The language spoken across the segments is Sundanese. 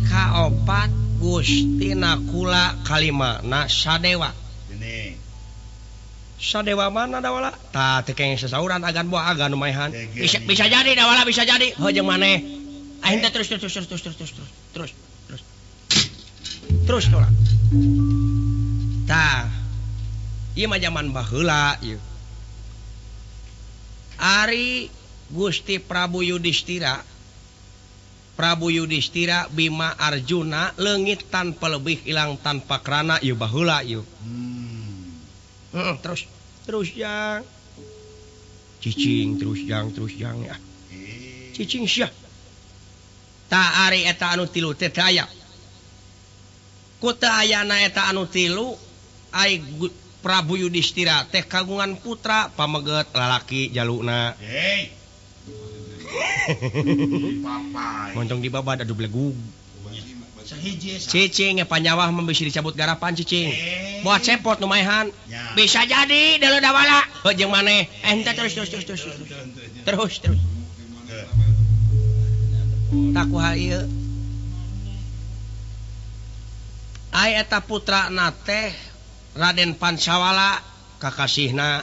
Kaopat Gusti Nakula kalimana Sadewa. Sadewa mana dawala? Tah teu kenging sasauran agan buah agan nu maehan. Bisa jadi dawala bisa jadi. Heuh jeung maneh. Aing teh terus terus terus terus terus terus terus terus. Terus tolak. Tah. Ieu mah jaman baheula ieu. Ari Gusti Prabu Yudhistira Prabu Yudhistira Bima Arjuna leungit tanpa lebih ilang tanpa krana ieu baheula ieu. Terus terus yang cicing terus yang ya. Cicing sia. Ta ari eta anu tilu teh teu aya. Ku teu ayana eta anu tilu ai Prabu Yudhistira teh kagungan putra pameget lalaki jaluna. Hei. Montong dibabad aduh belegug. Cicing ya panyawah mah bisi dicabut garapan cicing. Buat cepot nu maehan. Bisa jadi deuleu dawala. Heuh jeung maneh. Henteu terus terus terus terus. Terus terus. Tak ku hal ieu. Ai eta putrana teh Raden Pancawala kakasihna.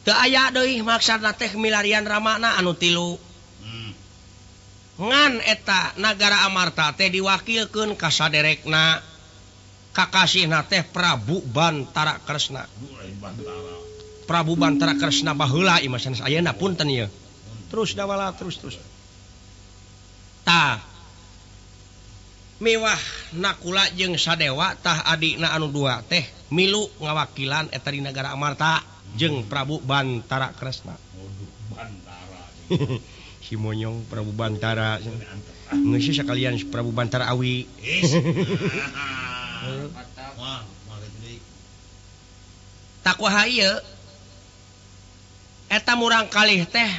Teu aya deui maksudna teh milarian ramana anu tilu. Ngan eta nagara Amarta teh diwakilkeun ka saderekna kakasihna teh Prabu Bantara Kresna. Prabu Bantara Kresna baheula ieu mah sanes ayeuna punten ieu. Terus dawala terus terus. Tah miwah Nakula jeung Sadewa tah adikna anu dua teh milu ngawakilan eta di nagara Amarta jeung Prabu Bantara Kresna. Bantara. Si monyong Prabu Bantara. Geus sakalian Prabu Bantara Awi. Takwa ieu eta murang kalih teh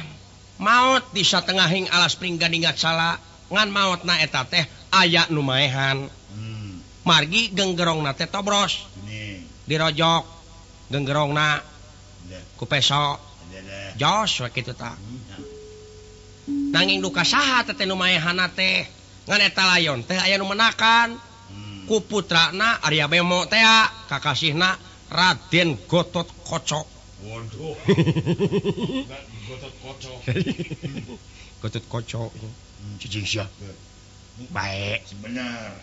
maot di satengahing alas pringganingat sala ngan maotna eta teh aya nu maehan. Margi genggerongna teh tobros. Dirojok genggerongna ku peso. Jos we kitu tah. Nanging duka saha teh nu maehanna teh ngan eta layon teh aya nu menakan ku putrana Arya Bemo teh kakasihna Raden Gatot Kaca. Waduh. Gatot Kaca. Gatot Kaca. Cicing sia. Bae. Bener.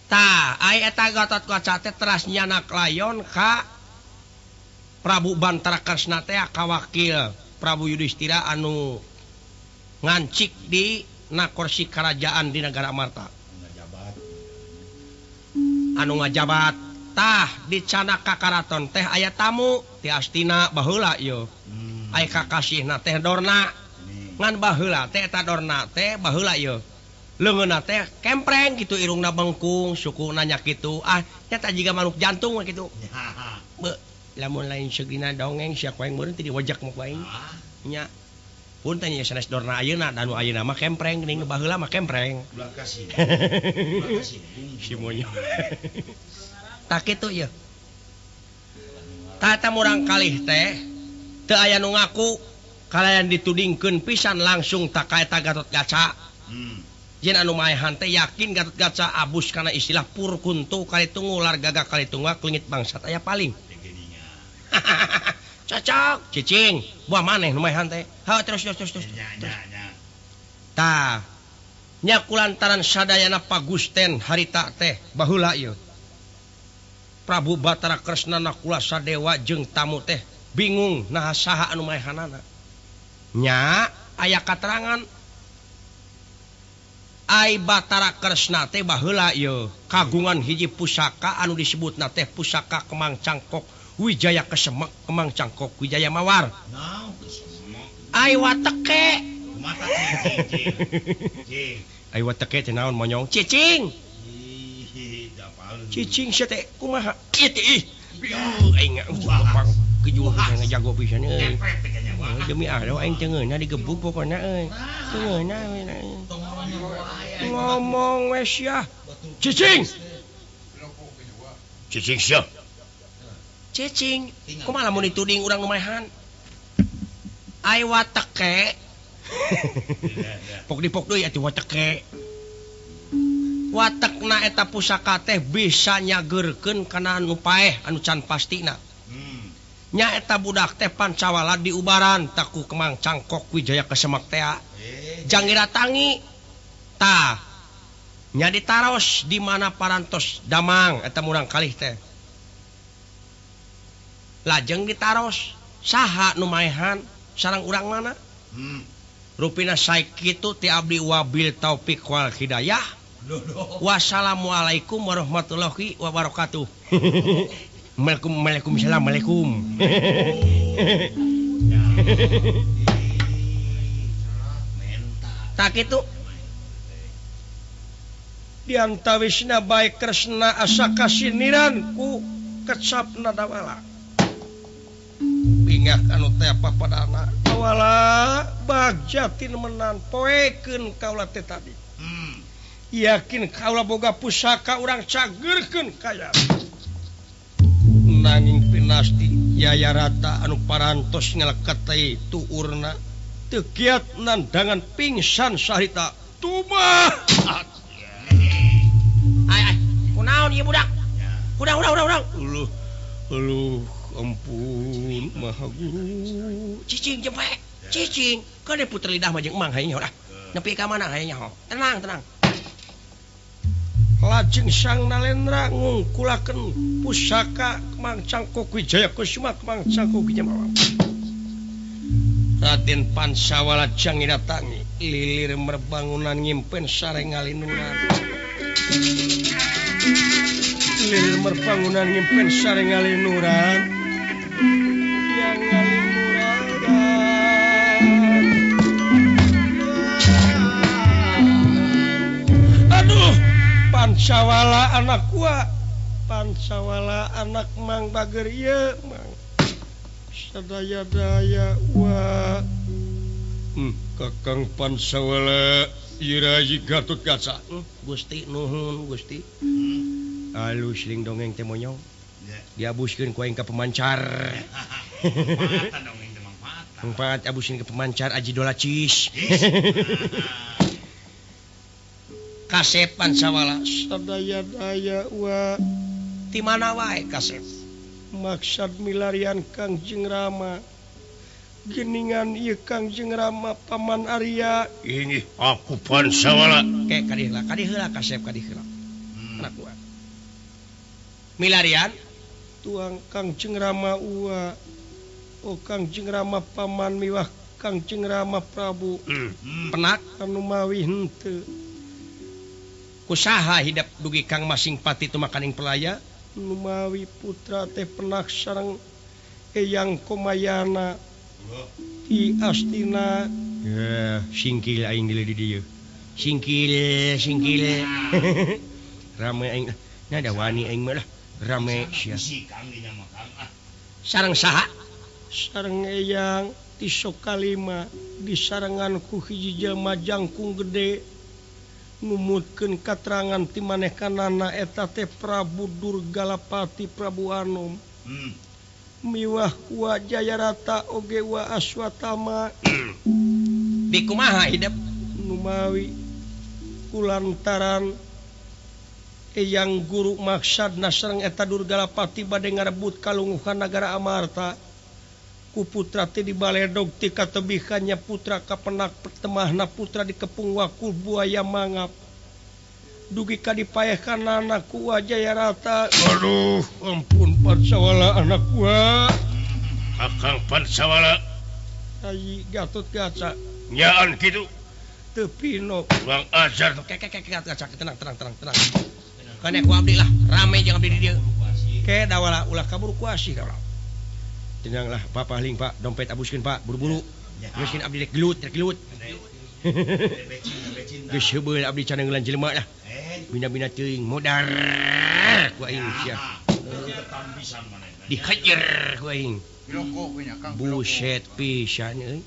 Tah, ai eta Gatot Kaca teh teras nyanak layon ka Prabu Bantara Kresna teh kawakil Prabu Yudhistira anu ngancik di nakorsi kerajaan di negara Amarta. Anu ngajabat. Tah di canaka karaton teh aya tamu ti Astina baheula ieu. Ai kakasihna teh Dorna. Ngan baheula teh eta Dorna teh baheula ieu. Leungeunna teh kempreng kitu irungna bengkung, sukuna nya kitu. Ah, nyata jiga manuk jantung we kitu. Beuh, lamun lain seugina dongeng sia ku aing meureun teh diwajak mah ku aing. Nya. Punten nya sanes Dorna ayeuna, da nu ayeuna mah kempreng geuning nu baheula mah kempreng. Ulah kasih. Ulah kasih. Si monyong. Tak kitu ieu. Tah eta murang kalih teh teu aya nu ngaku kalayan ditudingkeun pisan langsung tak ka eta Gatot Kaca. Yen anu maehan teh yakin Gatot Kaca abus kana istilah purkuntu kali tungular gagak kali tunggak leungit bangsat aya paling. Cocok cicing buah maneh nu maehan teh. Ha terus terus terus terus. Tah nya kulantaran sadayana pagusten harita teh baheula ieu. Prabu Batara Kresna Nakula Sadewa jeung tamu teh bingung naha saha anu maehanana. Nya aya katerangan ai Batara Kresna teh baheula ieu kagungan hiji pusaka anu disebutna teh pusaka Kemang Cangkok Wijaya Kesemek Kemang Cangkok Wijaya Mawar. Ai wateke. Ai wateke teh naon monyong? Cicing. Cicing sia teh kumaha? Ieu teh ih. Aing bang kejuh ngajago pisan euy. Demi Allah aing teu ngeunah digebug pokona euy. Teu ngeunah ngomong we sia. Cicing. Cicing sia. Cicing, kumaha lamun dituding urang nu maehan? Ai wateke. Pok dipok deui atuh wateke. Watekna eta pusaka teh bisa nyageurkeun kana anu paeh anu can pastina. Nya eta budak teh Pancawala diubaran taku Kemang Cangkok Wijaya Kesemek tea. Jangira tangi tah nya ditaros di mana parantos damang eta murang kalih teh. Lajeng ditaros saha nu maehan sareng urang mana? Rupina sae kitu ti abdi wabil taufik wal hidayah. Wassalamualaikum warahmatullahi wabarakatuh. Waalaikumsalam. Waalaikum. Tak kitu. Diantawisna bae Kresna asa kasiniran ku kecapna Dawala. Bingah anu teh papadana. Dawala bagja tinemenan poekeun kaula teh tadi. Yakin kaula boga pusaka urang cageurkeun kaya. Nanging pinasti Yayarata anu parantos ngeleket tuurna teu kiat nandangan pingsan sarita tumah. Ay ay, kunaon ieu budak? Hudang hudang hudang hudang. Uluh uluh ampun maha guru. Cicing jempe, cicing. Kade puter lidah mah jeung emang hayang nyaho dah. Nepi ka mana hayang nyaho. Tenang tenang. Lajeng Sang Nalendra ngungkulaken pusaka Kemang Cangkok Wijaya Kusuma Kemang Cangkok Wijaya. Raden Pancawala jang datangi lilir merbangunan nyimpen sareng ngalinuran. Lilir merbangunan nyimpen sareng ngalinuran. Yang ngalinuran. Aduh, Pancawala anak gua, Pancawala anak Mang Bager ieu, Mang. Sadaya-daya wa. Kakang Pancawala Iraji Gatot Kaca. Gusti nuhun Gusti. Alus ling dongeng teh monyong. Diabuskeun ku aing ka pemancar. Manfaat abuskeun ka pemancar Aji Dolacis. Kasep Pancawala sadaya-daya wa. Ti mana wae kasep? Maksad milarian Kangjeng Rama. Geningan ieu Kangjeng Rama Paman Arya. Ini aku Pancawala. Ke kadih heula kasep kadih heula. Anak gua. Milarian tuang Kangjeng Rama ua. Oh Kangjeng Rama Paman miwah Kangjeng Rama Prabu. Penak anu mawi henteu. Kusaha hidap dugi Kang Masing Pati tumakaning pelaya? Numawi putra teh penak sareng Eyang Komayana di Astina. Ya, singkil aing di dieu. Singkil, singkil. Rame aing. Nah da wani aing mah lah. Rame sia. Sareng saha? Sareng Eyang ti Sokalima disarengan ku hiji jelema jangkung gede. Numutkeun katerangan ti manekanana eta teh Prabu Durgalapati Prabu Anom. Miwah wa Jayarata oge wa Aswatama. Di kumaha hidep? Numawi kulantaran Eyang Guru maksadna sareng eta Durgalapati bade ngarebut kalungguhan nagara Amarta. Ku putra teh dibaledog ti katebihannya putra kapenak pertemahna putra dikepung wakul buaya mangap. Dugi ka dipaehkanana ku Jayarata. Aduh, ampun Pancawala anak gua. Kakang Pancawala. Ai Gatot Kaca. Nyaan kitu. Teu pino. Urang ajar. Ke Gatot Kaca tenang tenang tenang tenang. Kane ku abdi lah, rame jeung abdi di dieu. Ke Dawala ulah kabur ku asih Dawala. Tenanglah Bapak ling Pak, dompet abuskeun Pak, buru-buru. Geus abdi rek gelut, rek gelut. Geus heubeul abdi canengeulan jelema lah. Bina-bina teuing modar ku aing sia. Dihajar ku aing. Buset pisan euy.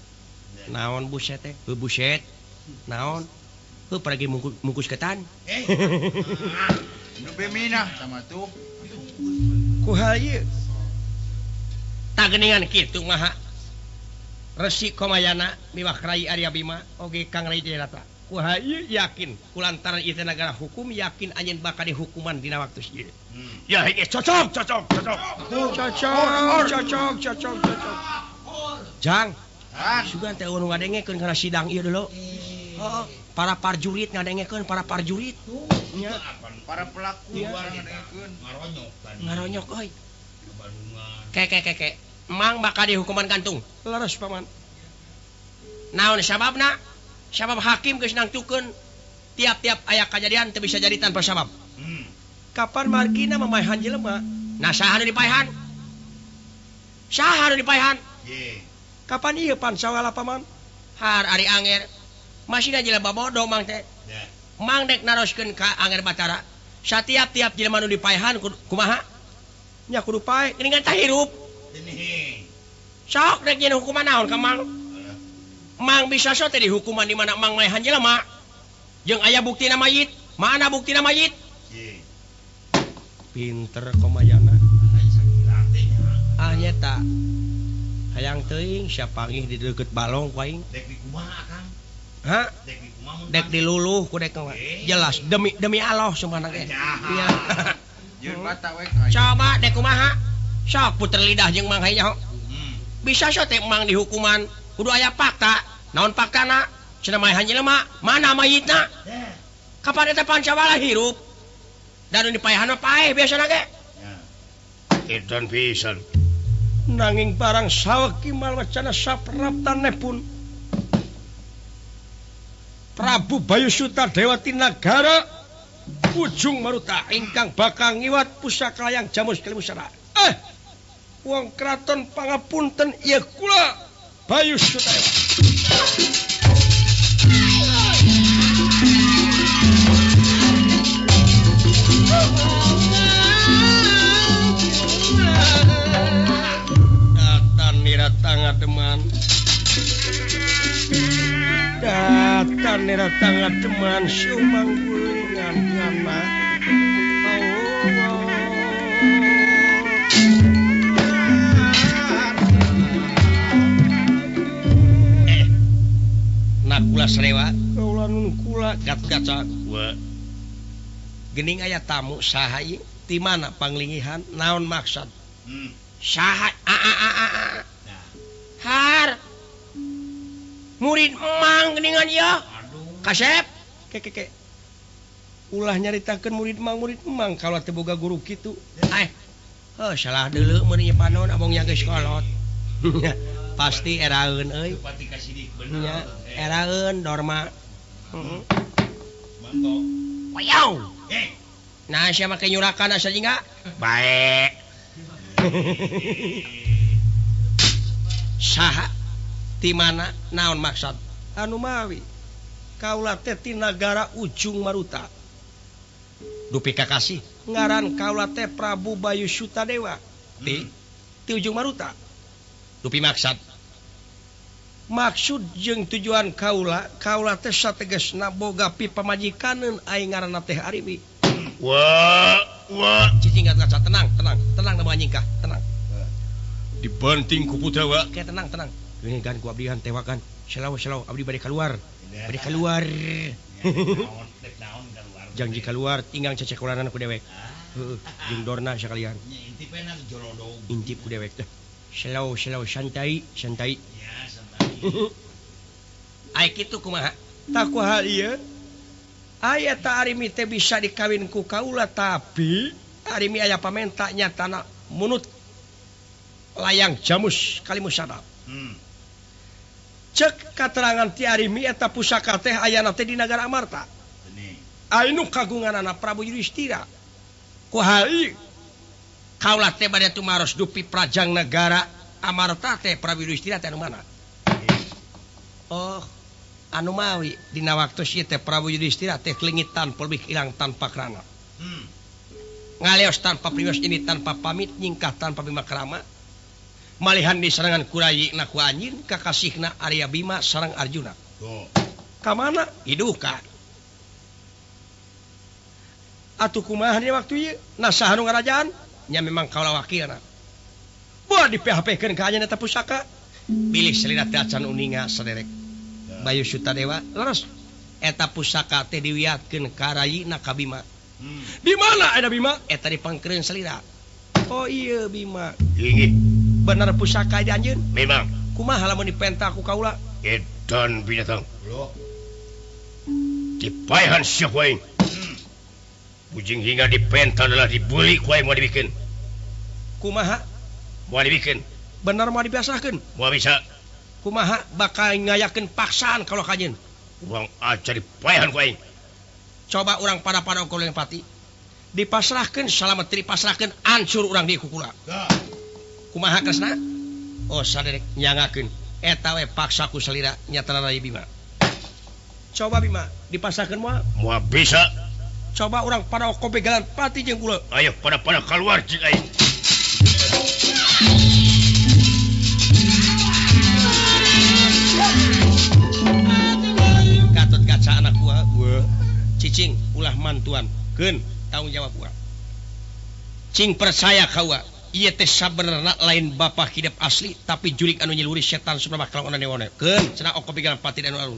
Naon buset teh? Heuh buset. Naon? Heuh paragi mungkus ketan. Nu beminah sama tuh. Ku hal ieu. Tak geningan kitu maha. Resi Komayana miwah Rai Arya Bima oge Kang Rai Jayanata. Kuha ieu yakin kulantaran ieu teh nagara hukum yakin anjeun bakal dihukuman dina waktu ieu. Ya ieu cocok cocok cocok. Cocok cocok cocok cocok. Jang, sugan teh eueuh ngadengekeun kana sidang ieu dulu. Heeh, para parjurit ngadengekeun para parjurit. Nya para pelaku ngadengekeun ngaronyok tadi. Ngaronyok euy. Ke ke ke ke. Mang bakal dihukuman gantung. Leres paman. Naon sababna? Sabab hakim geus nangtukeun tiap-tiap aya kajadian teu bisa jadi tanpa sabab. Kapan margina mamaehan jelema? Nah saha nu dipaehan? Saha nu dipaehan? Kapan ieu pansawala paman? Har ari anger. Masih jelema bodoh mang teh. Mang dek naroskeun ka Anger Batara. Satiap-tiap jelema nu dipaehan kumaha? Nya kudu pae, geuningan tah hirup. Sok dek nyeun hukuman naon ka mang? Mang bisa so teh dihukuman di mana mang maehan jelema. Jeung aya buktina mayit. Mana buktina mayit? Pinter Komayana. Ah nyeta. Hayang teuing sia panggih di deukeut balong ku aing. Dek di kumaha Kang? Hah? Dek di kumaha? Dek diluluh ku dek kumaha. Jelas demi demi Allah sumpahna ge. Iya. Coba dek kumaha? Sok puter lidah jeung mang hayang nyaho. Bisa so teh mang dihukuman kudu aya fakta. Naon faktana? Cenah maehan jelema, mana mayitna? Kapan eta pancawala hirup? Dan nu dipaehan mah paeh biasana ge. Edan pisan. Nanging barang saweg kimal wacana sapraptanepun Prabu Bayu Suta Dewa Tinagara Ujung Maruta ingkang bakal ngiwat pusaka layang Jamus Kalimusara. Wong kraton pangapunten ieu kula Bayu Suta. Datan nira tangademan. Datan nira tangademan sumang gulingan ngana. Nakula Sarewa, kaula nun kula gat-gaca. Gening aya tamu saha ieu? Ti mana panglingihan? Naon maksud? Saha a a a a. Har. Murid mang geuningan ieu. Kasep. Ke ke ke. Ulah nyaritakeun murid mang kalau teu boga guru kitu. Heuh salah deuleu mun ieu panon abong nya geus kolot. Pasti eraeun euy. Nya eraeun dorma. Heeh. Mantok. Wayau. Nah sia make nyurakan asa jingga? Bae. Saha ti mana naon maksud? Anu mawi kaula teh ti nagara Ujung Maruta. Dupi kakasih ngaran kaula teh Prabu Bayu Sutadewa. Ti ti Ujung Maruta. Dupi maksud. Maksud jeung tujuan kaula, kaula teh sategesna boga pipamajikaneun aing ngaranna teh Arimi. Wah, wah, cicing kaca tenang, tenang, tenang nama nyingkah, tenang. Dibanting ku putra wa. Ke tenang, tenang. Geuning kan ku abdi kan tewakan. Selaw, selaw, abdi bade keluar. Bade keluar. Janji keluar tinggang cecekulanan ku dewek. Heeh, jeung dorna sakalian. Intip enak jolodog. Intip ku dewek teh. Selaw, selaw, santai, santai. Ya, santai. Ai kitu kumaha? Tah kumaha ieu? Aya ta Arimi teh bisa dikawin ku kaula tapi Arimi aya pamenta nyatana munut layang Jamus Kalimusara. Cek katerangan ti Arimi eta pusaka teh ayana teh di nagara Amarta. Anu kagunganana Prabu Yudhistira. Ku hal kaula teh bade tumaros dupi prajang nagara Amarta teh Prabu Yudhistira teh anu mana? Oh, anu mawi dina waktu ieu teh Prabu Yudhistira teh leungit tanpa lebih ilang tanpa krana. Ngaleos tanpa prios ini tanpa pamit nyingkah tanpa bima krama. Malihan diserangan kurayina ku anjing kakasihna Arya Bima sareng Arjuna. Ka mana? Hiduka. Atuh kumaha dina waktu ieu? Nah saha nu ngarajaan? Nya memang kaula wakilna. Buah di PHP-keun ka anjeun eta pusaka. Bilih selira teh acan uninga saderek. Bayu Sutadewa leres eta pusaka teh diwiatkeun ka rayina ka Bima. Di mana ada Bima? Eta dipangkereun selira. Oh iya Bima. Inggih. Bener pusaka di anjeun? Memang. Kumaha lamun dipenta ku kaula? Edan binatang. Dipaehan sia ku aing. Bujing hingga dipenta adalah dibeli ku aing moal dibikeun. Kumaha? Moal dibikeun. Bener moal dibiasakeun? Moal bisa. Kumaha bakal ngayakeun paksaan kalau ka anjeun? Urang aja dipaehan ku aing. Coba urang pada-pada Goleng Pati. Dipasrahkeun salamet dipasrahkeun ancur urang di kukula. Kumaha Kresna? Oh saderek nyangakeun. Eta we paksa ku salira nyatana Rai Bima. Coba Bima dipasrahkeun moal? Moal bisa. Coba urang pada kobegalan pati jeung kula. Ayo pada-pada keluar jeung aing. Gatot Kaca anak gua, cicing ulah mantuan. Keun tanggung jawab gua. Cing percaya ka gua. Ieu teh sabenerna lain bapak hidup asli tapi jurik anu nyiluri setan suprabah kalong neone. Keun cenah okobegalan pati anu alun.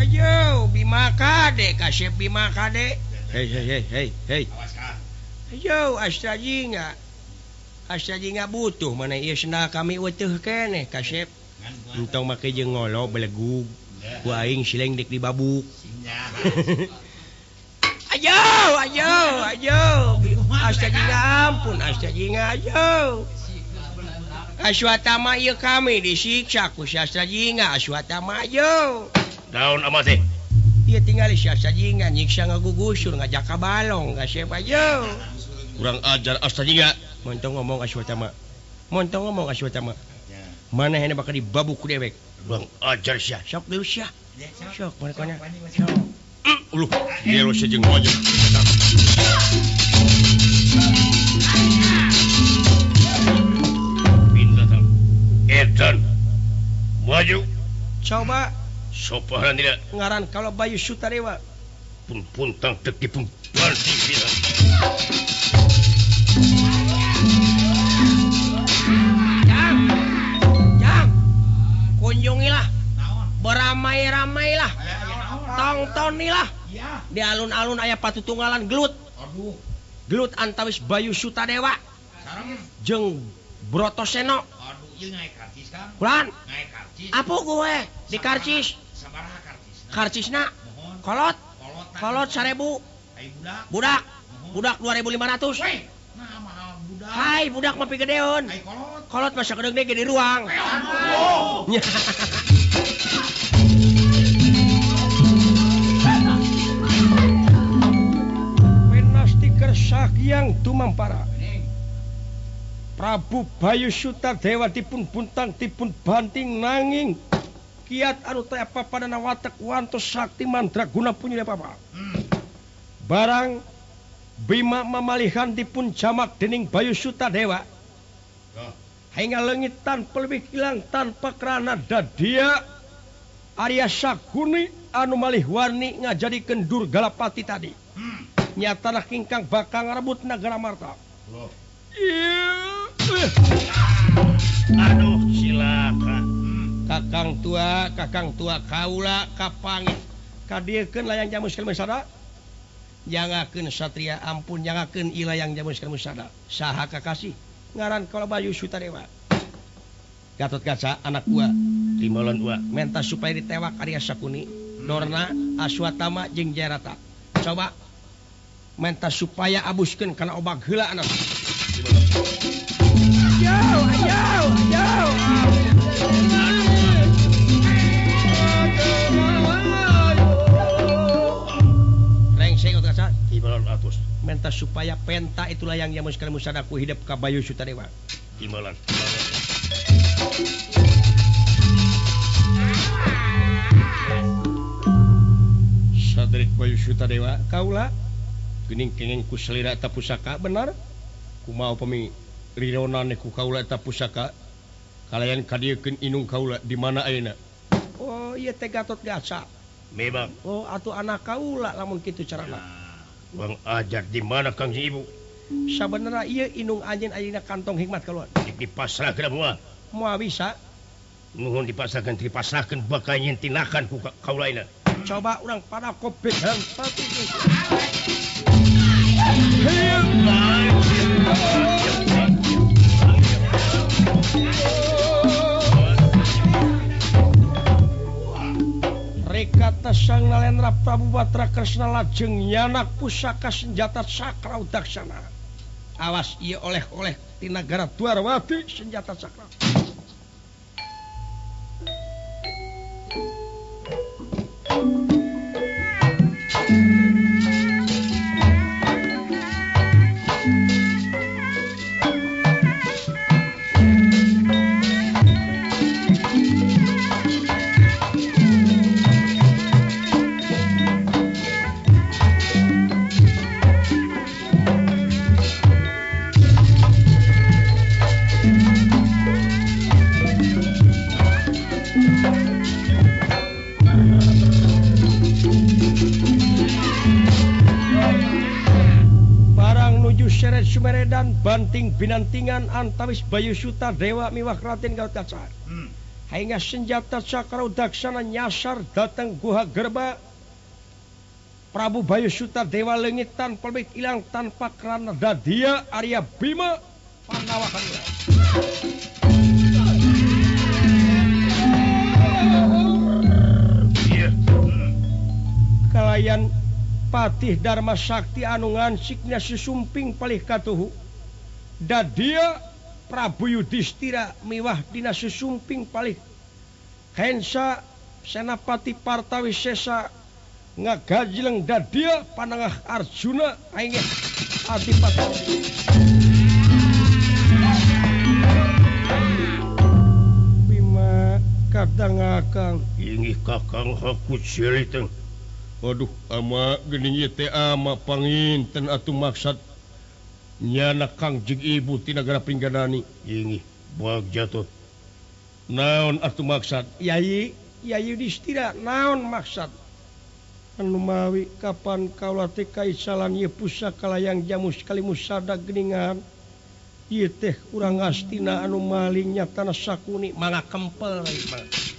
Ayo Bima Kade kasep Bima Kade. Hei hei hei hei hei. Ayo Astra Jingga. Astra Jingga butuh mana ieu sendal kami weteuh keneh kasep. Entong make jeung ngolo belegug. Ku aing sileng dek dibabuk. Ayo ayo ayo. Astra Jingga ampun Astra Jingga ayo. Aswatama ieu kami disiksa ku si Astra Jingga Aswatama ayo. Daun amat teh. Ieu tinggal si Astra Jingga nyiksa ngagugusur ngajak ka balong kasep ayo. Kurang ajar Astra Jingga. Montong ngomong Aswatama. Montong ngomong Aswatama. Mana hene bakal dibabuk ku dewek. Kurang ajar sia. Sok deui sia. Sok manehna. Sok. Uluh, gelo sia jeung monyet. Binatang. Edan. Maju. Coba sopahan tidak. Ngaran kalau Bayu Sutadewa. Pun puntang dek dipun banting pisan. Jang. Jang. Kunjungilah. Beramai-ramailah. Tongtonilah. Di alun-alun aya patutunggalan gelut. Gelut antawis Bayu Sutadewa jeung Brotoseno. Kulan. Apa gue di karcis? Karcisna kolot. Kolot 1000. Budak. Budak 2500. Hai budak mah pigedeun. Kolot mah sakedeung ge di ruang. Penasti Sakyang tumampara. Prabu Bayu Sutadewa dipun buntang dipun banting nanging kiat anu teh apa padana watek wantos sakti mandraguna punya apa. Barang Bima mamalihan dipun jamak dening Bayu Sutadewa. Hingga leungit tanpa lebih hilang tanpa kerana dadia Arya Saguni anu malih warni ngajadikeun Durgalapati tadi. Nyatana kingkang bakal ngarebut nagara Marta. Aduh cilaka. Kakang tua kaula kapangit. Kadiekeun layang jamus keur musada. Jangakeun satria ampun jangakeun ieu layang jamus keur musada. Saha kakasih? Ngaran kala Bayu Sutadewa. Gatot Kaca anak gua, Timolon gua menta supaya ditewak Arya Sakuni, Dorna, Aswatama jeung Jairata. Coba menta supaya abuskeun kana obag heula anak. Ayo, ayo, ayo. Rengsek Gatot Kaca, Timolon atus. Menta supaya penta itulah yang jamus keur musadaku hidup ka Bayu Sutadewa. Timolon. Sadrik Bayu Sutadewa kaula geuning kenging ku selira eta pusaka benar kumaha upami rironane ku kaula eta pusaka kalayan kadiekeun inung kaula di mana ayeuna. Oh ieu teh Gatot Kaca. Memang. Oh atuh anak kaula lamun kitu carana. Urang ajar di mana Kang Ibu? Sabenerna ieu indung anjeun ayeuna kantong hikmat kaluar. Dipasrahkeun moal. Moal bisa. Nuhun dipasrahkeun dipasrahkeun bakal nyin tinakan ku kaulaina. Coba urang pada kopek pati. Rekata Sang Nalendra Prabu Batra Kresna lajeng nyanak pusaka senjata Cakra Udaksana. Awas ieu oleh-oleh ti nagara Dwarwati senjata Cakra. Sumeredan banting binantingan antawis Bayu Suta Dewa miwah Raden Gatot Kaca. Hingga senjata Cakra Udaksana nyasar datang guha gerba Prabu Bayu Suta Dewa leungit tanpa pamit ilang tanpa kerana dadia Arya Bima Pandawa kadua. Kalayan Patih Dharma Sakti anu ngansiknya susumping palih katuhu dadia Prabu Yudhistira miwah dina susumping palih Kensa Senapati Partawisesa ngagajleng dadia panengah Arjuna aing Adipati. Bima kadang akang inggih kakang hakut siliteng. Waduh ama geuning ieu teh ama panginten atuh maksad nyana Kang jeung Ibu ti nagara Pringgadani. Inggih bagja tuh. Naon atuh maksad? Yai, Yai Yudhistira naon maksad? Anu mawi kapan kaula teh kaisalan ieu pusaka layang jamus kalimusada geuningan. Ieu teh urang Astina anu maling nyatana Sakuni mangga kempel mangga.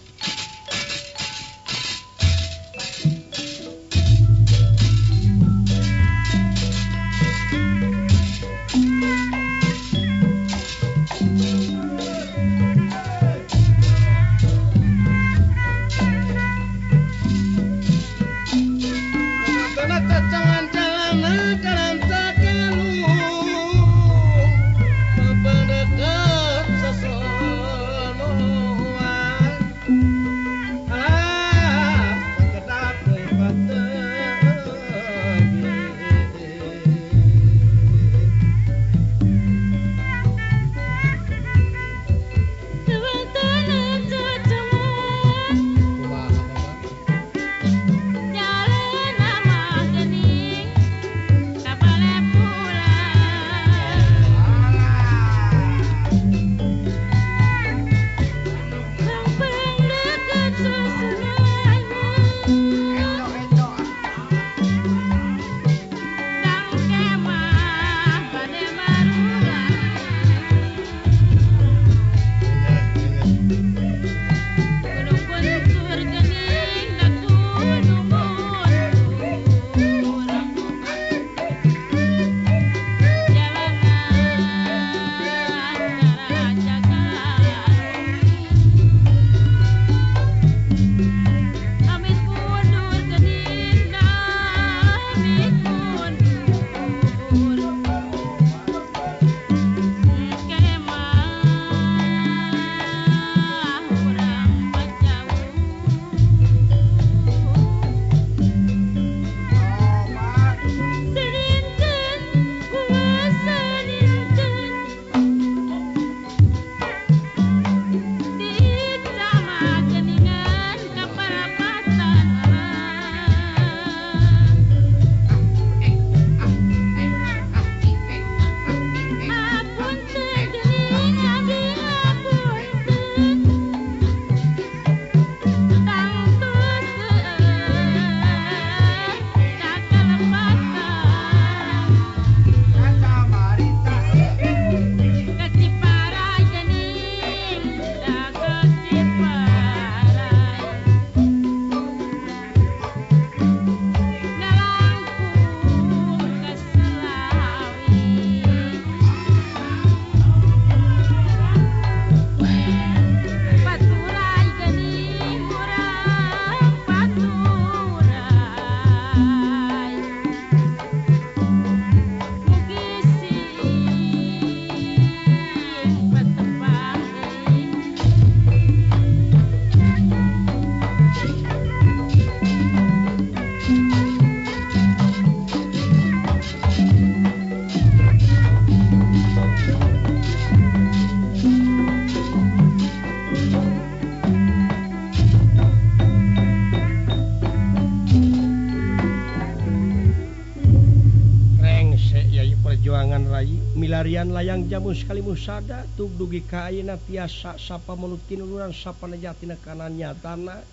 Milarian layang jamus kalimusada tug dugi ka ayeuna tiasa sapa manut kinuluran sapa nejatina kana nyatana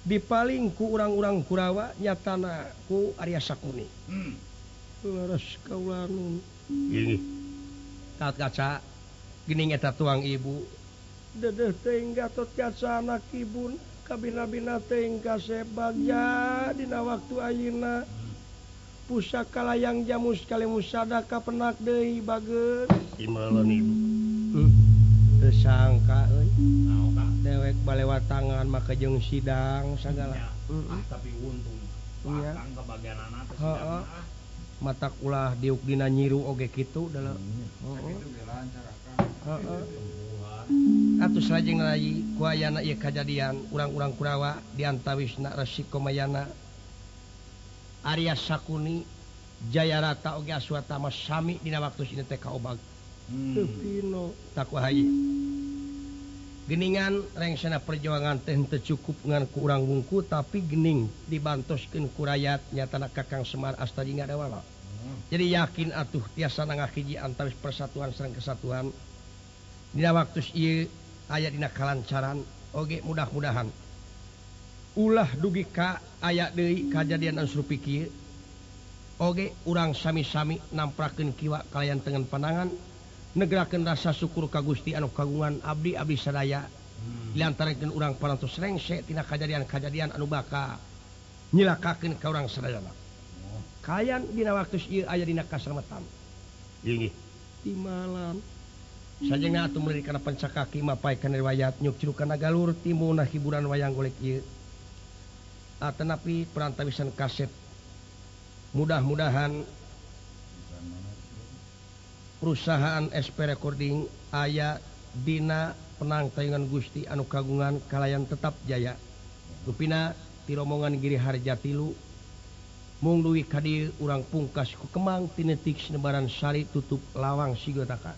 dipaling ku urang-urang Kurawa nyatana ku Arya Sakuni. Leres kaula nun. Tat kaca geuning eta tuang ibu. Dedeh teuing Gatot Kaca anak ibun kabina-bina teuing kasep bagja dina waktu ayeuna. Pusaka layang jamus kalimusada kapenak deui bageun. Timalan ibu. Teu sangka euy. Dewek balewat tangan maka jeung sidang sagala. Tapi untung. Iya. Akang kebagianana teh sidang. Matak ulah diuk dina nyiru oge kitu dalah. Sakitu ge lancar akang. Heeh. Atuh salajengna lagi ku ayana ieu kajadian urang-urang Kurawa diantawisna Resi Komayana Arya Sakuni Jayarata oge Aswatama sami dina waktu ieu teh kaobag. Teu pino takwa haye. Geningan rengsana perjuangan teh henteu cukup ngan ku urang wungku tapi gening dibantoskeun ku rayat nyatana Kakang Semar Astajingga Dewala. Jadi yakin atuh tiasa ngahiji antawis persatuan sareng kesatuan. Dina waktu ieu aya dina kalancaran oge mudah-mudahan ulah dugi ka aya deui kajadian anu sarupi kieu oge urang sami-sami namprakeun kiwa kalayan tengen pandangan negerakeun rasa syukur ka Gusti anu kagungan abdi-abdi sadaya dilantarankeun urang parantos rengse tina kajadian-kajadian anu bakal nyilakakeun ka urang sadayana. Kayan dina waktu ieu aya dina kaslametan. Inggih. Timalan sajengna atuh meuli kana pencakaki mapay kana riwayat nyuk ciru kana galur timbulna hiburan wayang golek ieu. Atanapi perantawisan kaset mudah-mudahan perusahaan SP Recording aya dina penang tayungan Gusti anu kagungan kalayan tetap jaya. Rupina tiromongan Giri Harja tilu mung duwi ka dieu urang pungkas ku kemang tinetik sinebaran sari tutup lawang sigotaka.